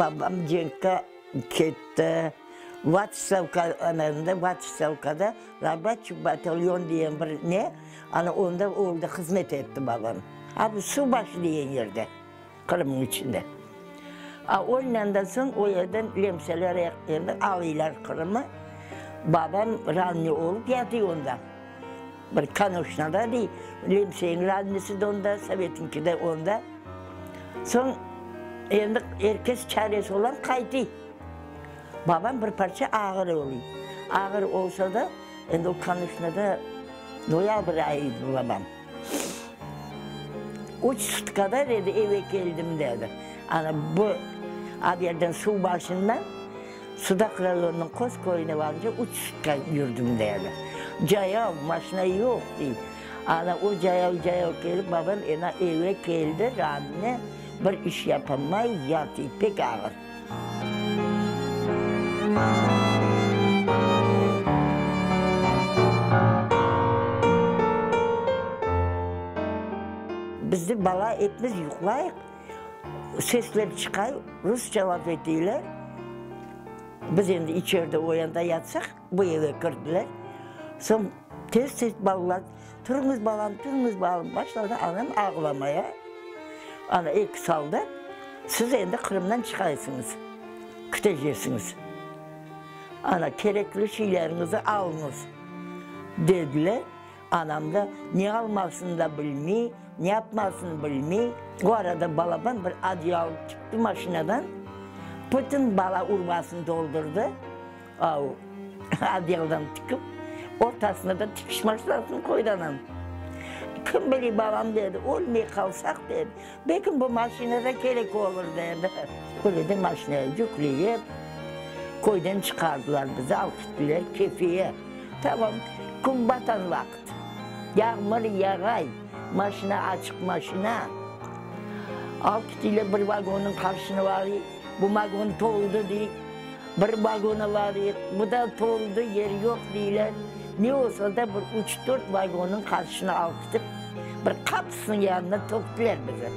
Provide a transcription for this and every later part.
Babam cenkke ketti. Vatstavka anasında, Vatstavkada raboçiy batalyon diyen bir ne, ana onda oldı, hızmet etti babam. A bu Suvbaşı diyen yerde, Qırımnıñ içinde. A ondan da soñ o yerden lemseler endi alıylar Qırımı. Babam ranni olıp yatıy onda. Bir konuşnada dey, lemseniñ rannisi de onda, sovetniñki de onda. Soñ endi er kes çaresi olan qaytıy. Babam bir parça ağır oluy. Ağır olsa da, endi o konuşnada noyabr ayı edi babam. Üç sutkada dedi, eve keldim dedi. Ana bu aberden suv başından Sudaq rayonınıñ Qoz köyüne varınca üç sutka yürdim dedi. Cayav, maşina yoq dey. Ana o cayav-cayav kelip babam ena eve keldi, ranne, bir iş yapamay yatıy, pek ağır. Bizde bala epimiz yuqlayıq, sesler çıqay, rusça laf eteyler. Biz endi içeride o yanda yatsaq, bu eve kirdiler. Soñ tez-tez balalar, Turıñız, balam, turıñız, balam, başladı anam ağlamaya. Ana eki soldat, siz endi Qırımdan çıqaysıñız, küteceksiñiz. Ana kerekli şeyleriñizi alıñız, dediler. Anam da ne almasını da bilmey, ne yapmasını bilmey. O arada balaban bir adyal çıqtı maşinadan, bütün bala urbasını toldurdı, adyaldan tikip, ortasına da tikiş maşinasını qoydı anam. Kim bile, balam, dedi, ölmey qalsaq, dedi, belki bu maşina da kerek olur, dedi. Öyle de maşinaya yükleyip, köyden çıqardılar bizi, alıp kettiler Kefeye. Tamam, kün batan vaqıt. Yağmur yağay, maşina açıq maşina. Alıp kettiler bir vagonnıñ qarşısına varayıq, bu vagon toldı dey. Bir vagona varayıq, bu da toldı, yer yoq deyler. Ne olsa da bir üç-dört vagonnıñ qarşısına alıp ketip, bir qapısınıñ yanına töktüler bizi,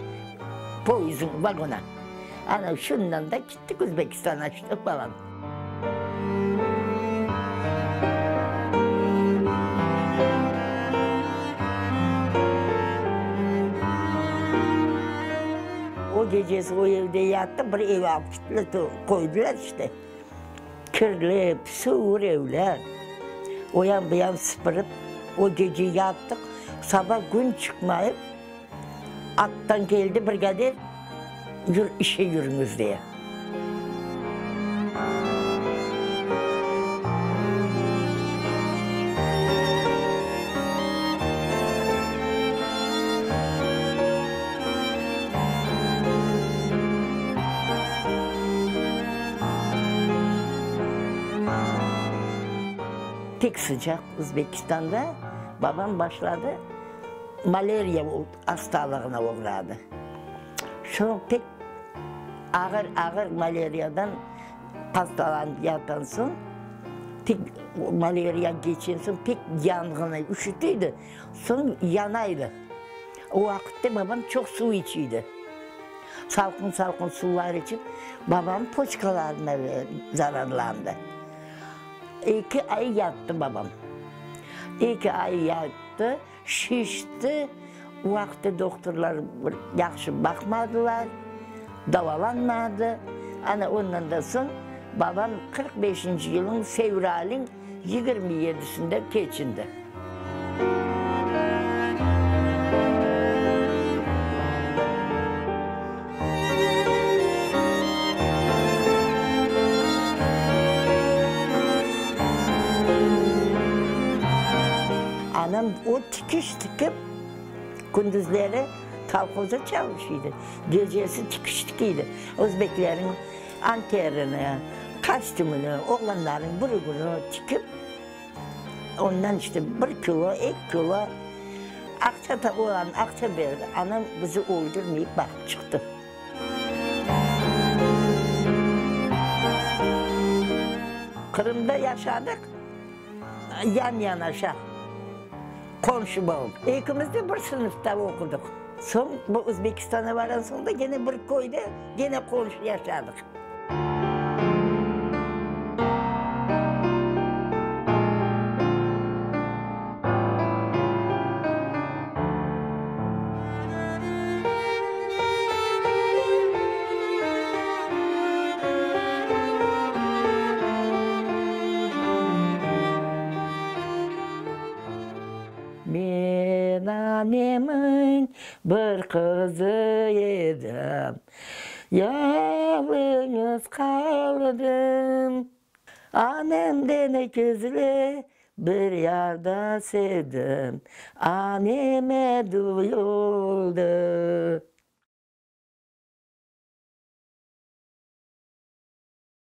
poyezdniñ vagona. Ana şundan da kettik Özbekistanğa, işte balam. O gecesi o evde yattı, bir ev alıp kettiler, qoydılar işte. Kirli, pis-ur evler. O yan bu yan sıpırıp, o gece yattıq. Saba kün çıqmayıp, attan keldi brigadir, Yür, işe yürüñiz, deye. Pek sıcaq Özbekistanda babam başladı, maleriya hastalığına oğradı. Soñ pek ağır-ağır maleriyadan hastalanıp yatan soñ, pek maleriya keçken soñ pek yanğını üşüteydi, soñ yanaydı. O vaqıtta babam çoq suv içiydi. Salqın-salqın suvlar içip, babam poçkalarına zararlandı. Eki ay yattı babam. Eki ay yattı, şişti. O vaqıtta doktorlar bir yahşı baqmadılar, davalanmadı. Ana ondan da soñ babam 45-nci yılnıñ fevralin 27-sinde keçindi. Anam o tikiş tikip, kündüzleri kolhozda çalışıydı, gecesi tikiş tikiydi. Özbeklerniñ anterini, kostümini, oğlanlarnıñ bürügini tikip, Ondan işte bir kilo, eki kilo aqça da oğlan aqça berdi. Anam bizi öldürmeyip baqıp çıqtı. Qırımda yaşadıq, yan-yanaşa, qomşu bolıp. Ekimiz de bir sınıfta oqudıq. Soñ bu Özbekistanğa barğan soñ da gene bir köyde gene qomşu yaşadıq. Men anemiñ bir qızı edim, Yalıñız qaldım. Anemden ekizle bir yarda sevdim, Aneme dul oldı.